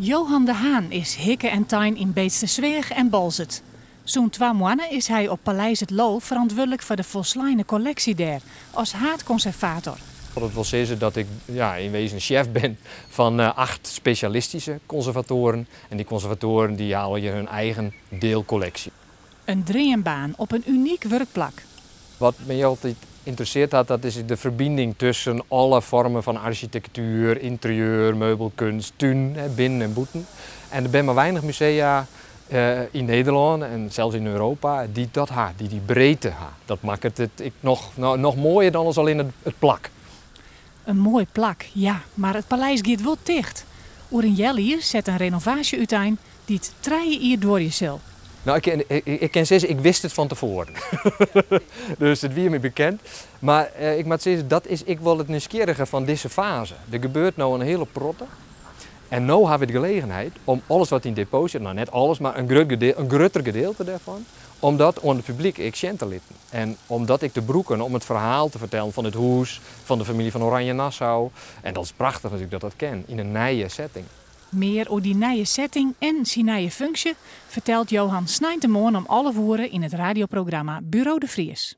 Johan de Haan is hikke en tein yn Beetstersweach en Boalsert. Sûnt 2 moanne is hy op Paleis Het Loo ferantwurdlik foar de folsleine kolleksje dêr, as haadkonservator. Dat wol sizze dat ik, ja, yn wezen sjef bin fan acht spesjalistyske konservatoaren. En dy konservatoaren dy hawwe hun eigen dielkolleksje. In dreambaan op in unyk wurkplak. Wat my altyd ynteressearre hat, dat is de ferbining tusken alle foarmen fan arsjitektuer, ynterieur, meubelkeunst, tún, binnen en bûten. En der binne mar weinich musea yn Nederlân en sels yn Europa dy't dat ha, dy't dy breedte ha. Dat makket it ek noch, no, noch moaier dan as allinnich it plak. In moai plak, ja, mar it paleis giet wol ticht. Oer in healjier set in renovaasje útein dy't 3 jier duorje sil. No, ik kin sizze, ik wist it fan tefoaren. Dus it wie my bekend. Mar ik moat sizze, dat is ek wol it nijsgjirrige fan dizze faze. Der gebeurt no in hiele protte. En no hawwe we de gelegenheid om alles wat yn depot sit, no net alles, mar in grutter gedielte dêrfan, om dat oan it publyk ek sjen te litten. En om dat ek te brûken om it ferhaal te fertellen fan it hûs, fan de famylje fan Oranje Nassau. En dat is prachtich natuerlik dat dat kin, yn in nije setting. Mear oer dy nije setting en syn nije funksje fertelt Johan sneintemoarn om 11 oere yn it radioprogramma Buro de Vries.